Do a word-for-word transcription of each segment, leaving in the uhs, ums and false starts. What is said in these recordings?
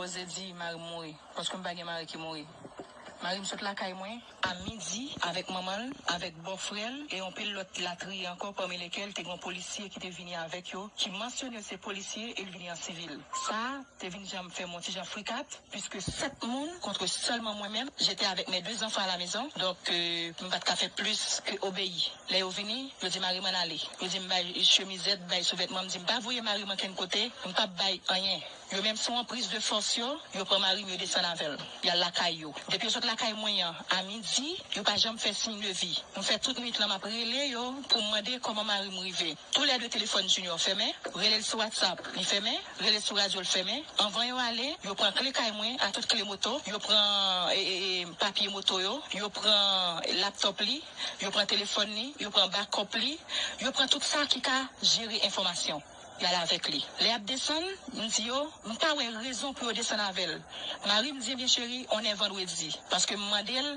Oze di mari m mouri, paske m pa gen mari ki mouri. Mari m sot lakay mwen a midi avèk manman l, avèk bòfrè l e yon pil lòt latriye ankò, pami lekel te gen yon polisye ki te vini avèk yo, ki mansyone se polisye e l vini an sivil. Sa te vin jan fè m yon ti jan frikat, puisque sept moun contre seulement moi-même, j'étais avec mes deux enfants à la maison. Donc, euh, m pa t ka fè plis ke obeyi. Lè yo vini, yo di mari m ann ale. Yo di m bay chemizèt, bay souvètman, m di m pa voye mari m ankenn kote, m p ap bay anyen. Yo menm sou anpriz de fòs yo, yo pran mari m, yo desann avè l. Y al lakay yo. Depi yo sot lakay mwen an, a midi, yo pa janm fè siy de vi. M fè tout nwit lan m ap rele yo pou m mande kòman mari m rive. Toulède telefòn Junior fèmen, rele l sou WhatsApp, li fèmen, rele l sou radyo, l fèmen. Anvan yo ale, yo pran kle kay mwen, a tout kle moto, yo pran e, e, e, papye moto yo, yo pran laptòp li, yo pran telefòn li, yo pran bakòp li, yo pran tout sa ki ka jere enfòmasyon. Y al avèk li. Lè y ap desann, m di yo, m pa wè rezon pou yo desann avè l. Mari m di, ebyen cheri, on est vendredi. Paske m mande l,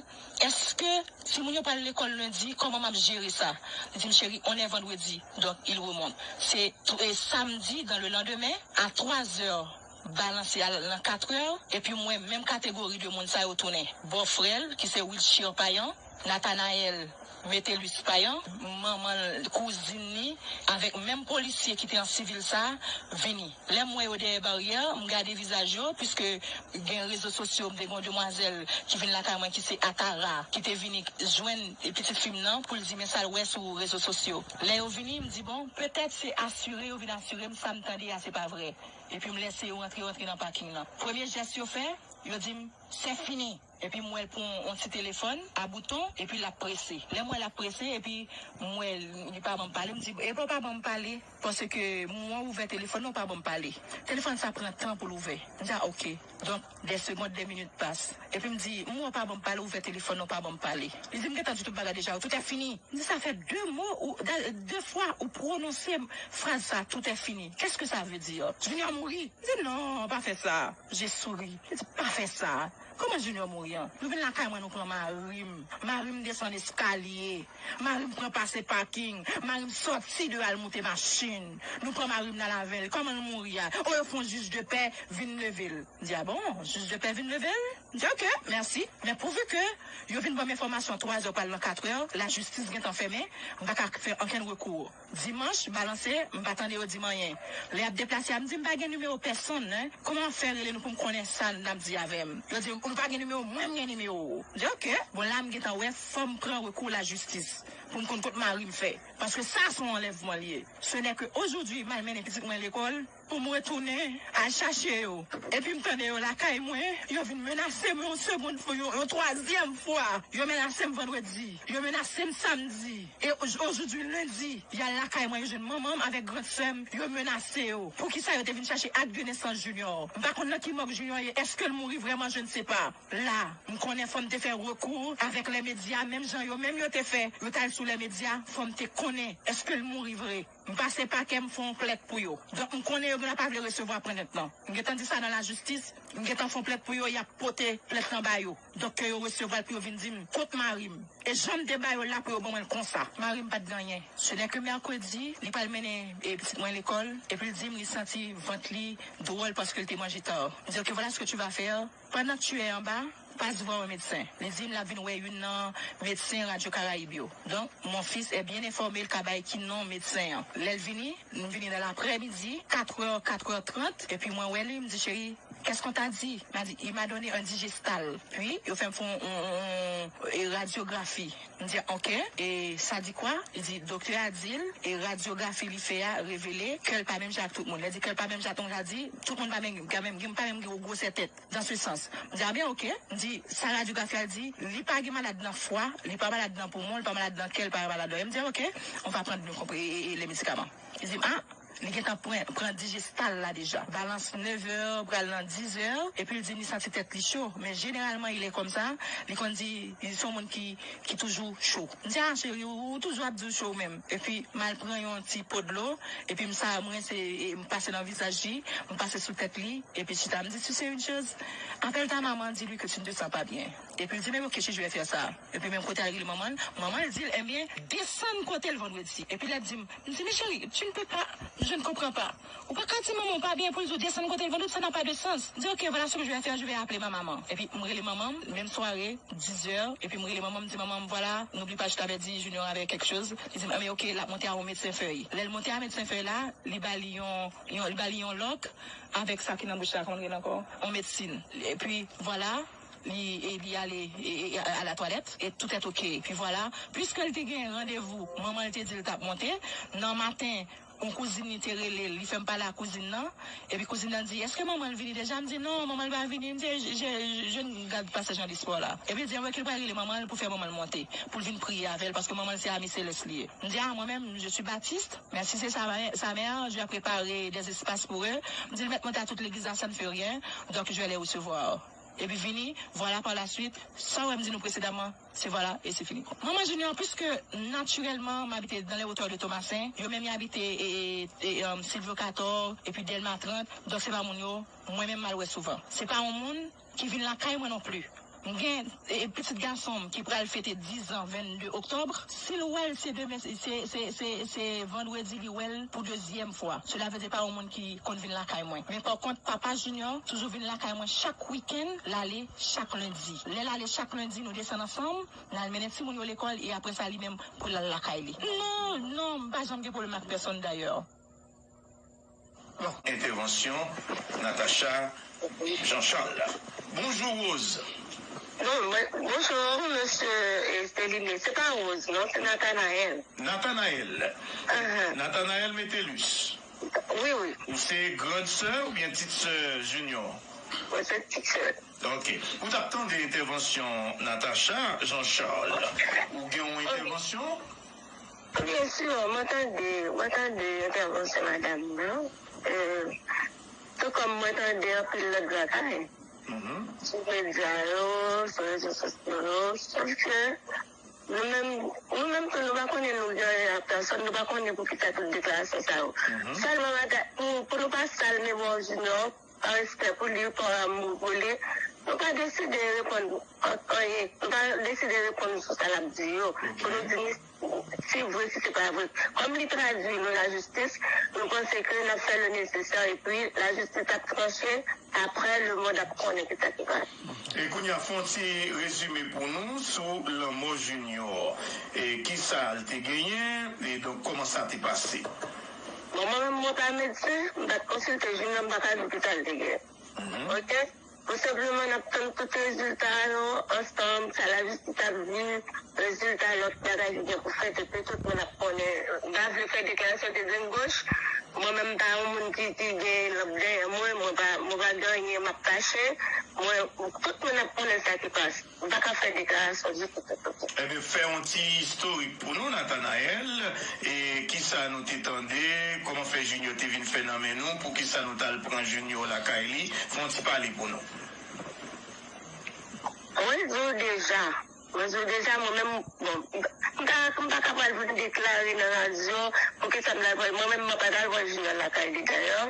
èske timoun yo pral lekòl lendi, kòman m ap jere sa? Li di m, cheri, on est vendredi. Donc, il remonte. Se tou- e samdi, dans le lendemain, à trois heures, balanse al nan kat è, epi m wè menm kategori de moun sa yo tounen. Bòfrè l, ki se Wilshire Payan, Nathanaël Metellus Payan, manman l, kouzin li, avèk menm polisye ki te an sivil sa, vini. Lè m wè yo dèyè baryè, m gade vizaj yo, puisque gen rezo sosyo, m te gen yon demwazèl ki vin lakay mwen, ki se Atara, ki te vini jwenn pitit fi m nan pou l di men sa l wè sou rezo sosyo. Lè yo vini, m di, bon, petèt se asire yo vin asire m, sa m tande a se pa vrè. Epi m lese yo rantre, rantre nan paking lan. Premye jès yo fè, yo di m, c'est fini. Epi m wè l pran yon ti telefòn a bouton, epi l ap prese. Lè m wè l ap prese, epi m wè l, li pa ban m pale, m di, epa w pa ban m pale, paske m wè w ouvè telefòn nan, w pa ban m pale. Telefòn sa pran tan pou l ouvè. M di, a, oke. Donk, des secondes, des minutes passent. Epi m di, m wè w pa ban m pale, w ouvè telefòn nan, w pa ban m pale. Li di, m gentan di tout bagay deja, tout est fini. M di, sa fè de mo, ou, de, de fwa ou pwononse fraz sa, tout est fini. Qu'est-ce que ça veut dire? Junior mouri. M di, non, pa fè sa. Je souris. Li di, pa fè sa. Kòman Junior mouri an? Nou vin lakay mwen, nou pran mari m. Mari m desann eskalye. Mari m pran pase paking. Mari m sòti de al moute machin. Nou pran mari m nan lavèl. Kòman l mouri a? O, yo fè yon jij de pè vin leve l. M di, a bon, jij de pè vin leve l? M di, oke, mèsi. Men pouvi ke yo vin ban m enfòmasyon twa zè pral nan kat è, lajistis gentan fèmen, m pa ka fè ankenn rekou. Dimanch, balanse, m pa tande yo di m anyen. Lè y ap deplase a, m di, m pa gen nimewo pèsonn, en. Kòman w ap fè rele nou pou m konnen sa n ap di avè m? Yo di, ou pa gen nimewo, mwen m gen nimewo w. M di, oke. Bon, la, m gentan wè, fò m pran rekou lajistis pou m konn kot mari m fè. Paske sa, se yon anlèvman l ye. Ce n'est que aujourd'hui, m al mennen pitit mwen lekòl, pou m retounen al chache yo. Epi m tande yo lakay mwen, yo vin menase m yon segond fwa, yon, yon twazyèm fwa. Yo menase m vandredi, yo menase m samdi. E aujourd'hui lundi, y al lakay mwen, yo jwenn manman m avèk gran sè m, yo menase yo. Poukisa yo te vin chache ak de nesans Junior? M pa konn nan ki mòg Junior ye, èske l mouri vrèman, je ne sais pas. La, m konnen fò m te fè rekou avèk les médias, menm jan yo menm yo te fè, yo t al sou les médias, fò m te konnen èske l mouri vre. M pase pakè, m fè yon plent pou yo. Donk, m konnen yo genlè pa vle resevwa plent lan. M gentan di sa nan lajistis, m gentan fè yon plent pou yo, y ap pote plent lan ba yo. Donk, ke yo resevwa l pou yo vin di m kot mari m. E jan m te ba yo l la pou yo ban mwen l konsa. Mari m pa t gen anyen. Ce n'est que mercredi, li pral mennen, e, pitit mwen lekòl, epi l di m li santi vant li dwòl paske l te manje ta. M di, oke, voilà ce que tu vas faire. Pendant que tu es en bas, passe voir un médecin. Li di m l ap vin wè youn nan medsen Radyo Karayib yo. Donk, mon fils est bien informé, l ka bay ki non medsen an. Lè l vini, nou vini nan laprèmidi, kat è, kat è trant, epi mwen wè li, m di, cheri, qu'est-ce qu'on t'a dit? M'a dit, il m'a donné un digestal. Puis, yo fè m fè yon, yon, yon, yon radyografi. M di, oke, e sa di kwa? Li di, doktè a di l, e radyografi li fè a revele kè l pa menm jan ak tout moun. Lè di kè l pa menm jan ak tout moun, sa di, tout moun pa menm, pa menm, pa menm gen gwosè tèt. Dans ce sens. M di, a byen, oke. M di, sa radyografi a di, li pa gen malad nan fwa, li pa malad nan poumon, li pa malad nan kè, li pa malad nan. M di, oke, on va prendre le comprimé, e, e, les médicaments. Li di m, a, li gentan pran, pran digestal la deja. Balans nèf è, pral nan dis è, epi l di m li santi tèt li cho. Men jeneralman, il est comme ça, li konn di, li se yon moun ki, ki toujou cho. M di, a, cheri, ou, ou toujou ap di w cho ou menm. Epi, m al pran yon ti po dlo, epi m sa, m rense, e, m pase nan vizaj li, m pase sou tèt li, epi chita. M di, tu sais une chose? Appelle ta maman, dis-lui que tu ne te sens pas bien. Epi l di, men ok, si je vais faire ça. Epi menm kote al rele manman l, manman l di l, ebyen, desann kote l vandredi. Epi l ap di m, m di, men cheri, tu ne peux pas, je ne comprends pas. Ou pa ka di manman w pa byen pou l di w desann kote l vandredi, ça n'a pas de sens. M di, ok, voilà ce que je vais faire, je vais appeler ma maman. Epi m rele manman m, menm sware, dizè, epi m rele manman m, m di, manman m, voilà, n'oublie pas, je t'avais dit, Junior avait quelque chose. Li di m, ebyen, ok, l ap monte a yon medsen fèy. Lè l monte a medsen fèy la, li ba li yon, yon, li ba li yon lòk avèk sa ki nan bouch la, kòman l rele ankò? Yon medsin. Epi, voilà, li, e, li ale, e, e, a, a la twalèt, e tout est ok. Epi vwala, piske l te gen randevou, manman l te di l t ap monte, nan maten, yon kouzin li te rele l, li fè m pale ak kouzin nan, epi kouzin nan di, èske manman l vini deja? M di, non, manman l pa vini. M di, je, je, je ne garde pas ce genre d'espoir là. Epi l di, anben, ke l pral rele manman l pou fè manman l monte, pou l vin priye avè l, paske manman l se ami selès li ye. M di, a, mwen menm, je suis baptiste, mais si c'est sa, sa mère, je vais préparer des espaces pour eux. M di, l mèt monte a tout legliz la, ça ne fait rien, donc je vais les recevoir. Epi vini, vwala, pa la swit, sa w wè m di nou presedaman, se vwala, e se fini. Manman Junior, piske natirèlman, m abite dans les hauteurs de Tomasen, yo menm y abite e, e, e, um, Sylvio Cator, epi Dèlma trant, donk se pa moun yo, mwen menm m al wè souvan. Se pa yon moun ki vin lakay mwen non pli. M gen e, pitit gason m ki pral fete diz an vennde oktòb. Si l wè l, se demen, se, se, se, se vandredi li wè l pou dezyèm fwa. Sela vle di pa yon moun ki konn vin lakay mwen. Men pa kont, papa Junior toujou vin lakay mwen chak wikenn, l ale chak lendi. Lè l ale chak lendi, nou desann ansanm, n al mennen timoun yo lekòl, e apre sa, li menm, pou l al lakay li. Non, non, m pa janm gen pwoblèm ak pèsonn dayè. Bon, entèvansyon Natacha Jean Charles. Bonjou, Rose. Bon, mwen, bonjou, mesye Esteline. Se pa Rose, non, se Nathanaël. Nathanaël. Ahan. Nathanaël Metellus. Wi, wi. Ou se grand sè oubyen tit sè Junior? Mwen se tit sè. Ok. Ou t ap tande entèvansyon Natacha Jean Charles. Ou gen yon entèvansyon? Byen si, mwen tande, mwen tande entèvansyon madanm nan. E, tou kòm mwen tande anpil lòt bagay. Mhm. Sou medya yo, sou rezo sosyo yo. Sòf ke nou menm, nou menm tou, nou pa konnen nou gen ak pèsòn, nou pa konnen poukisa tout deklarasyon sa yo. Mhm. Sèlman, madanm, pou, pou nou pa sal memwa Junior, pa respè pou li, pa amou pou li, nou pa deside reponn an-, anyen. Nou pa deside reponn sou sa l ap di yo. Ok. Pou nou di ni si vre, si se pa vre. Kòm li tradui nou lajistis, nou panse ke n ap fè le nesesè epi lajistis ap tranche, apre lemonn ap konnen ki sa ki pase. E kounye a, fè yon ti rezime pou nou sou lanmò Junior. E kisa l te genyen, e donk kòman sa te pase? Bon, mwen menm, mwen pa medsen, m pa t konsilte Junior, m pa ka di kisa l te gen. Mhm. Ok? Tou senpleman, n ap tann tout rezilta yo ansanm, sa lajistis ap di, rezilta lòt bagay ki gen pou fèt, epi tout moun ap konnen. M pa vle fè deklarasyon de grenn goch. Mwen menm, m pa yon moun ki, ki gen lanp dèyè mwen, mwen pa, mwen pa gen anyen m ap kache. Mwen, tout moun ap konnen sa ki pase. M pa ka fè deklarasyon ditou, ditou, ditou. Ebyen, fè yon ti istorik pou nou, Nathanaël. E kisa nou te tande? Kòman fè Junior te vin fè nan men nou? Poukisa nou t al pran Junior lakay li? Fè yon ti pale pou nou. Mwen di w deja. Mwen di w deja, mwen menm, bon, m pa, m pa ka pral vin deklare nan radyo poukisa m t al pran. Mwen menm, mwen pa t al pran Junior lakay li dayè.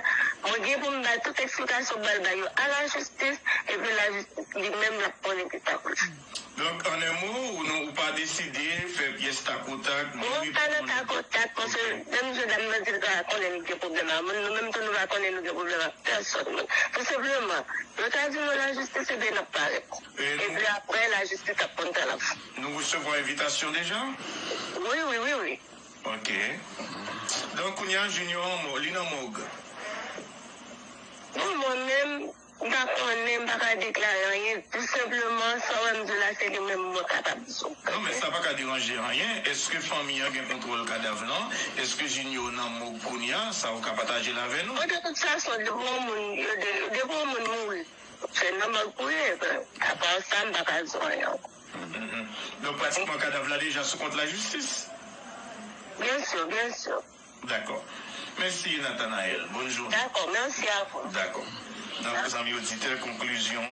Mwen gen pou m bay tout eksplikasyon m pral bay yo a lajistis, epi lajistis li menm l ap konnen ki sa pou l fè. Donk, an en mo, ou, nou, ou pa deside fè pyès takotak, ni reponn. Mwen pa nan takotak, paske menm jan dam nan di l pa konnen li gen pwoblèm ak moun, nou menm tou nou pa konnen nou gen pwoblèm ak pèsòn moun. Tou senpleman, yo ta di nou lajistis, ebyen n ap parèt. Epi apre, lajistis ap konn sa l ap fè. Nou resevwa envitasyon deja? Wi, wi, wi, wi. Ok. Donk, kounye a, Junior an mò, li nan mòg. Bon, mwen menm, m pa konnen, m pa ka deklare anyen. Tou senpleman, sa w wè m di w la, se li menm mwen kapab di w. Non, men sa pa ka deranje anyen. Èske fanmi an gen kontwòl kadav lan? Èske Junior nan mòg kounye a? Sa ou ka pataje l avè nou? Bon, de tout fason, depi yon moun, yo de-, depi yon moun mouri, se nan mòg pou ye. Apa sa, m pa ka di w anyen ankò. Mhm. Donk, pratikman, kadav la deja sou kont lajistis? Byen si, byen si. Dakò. Mèsi, Nathanaël. Bòn jounen. Dakò, mèsi a vou. Dakò. Donk, zanmi oditè, konklizyon.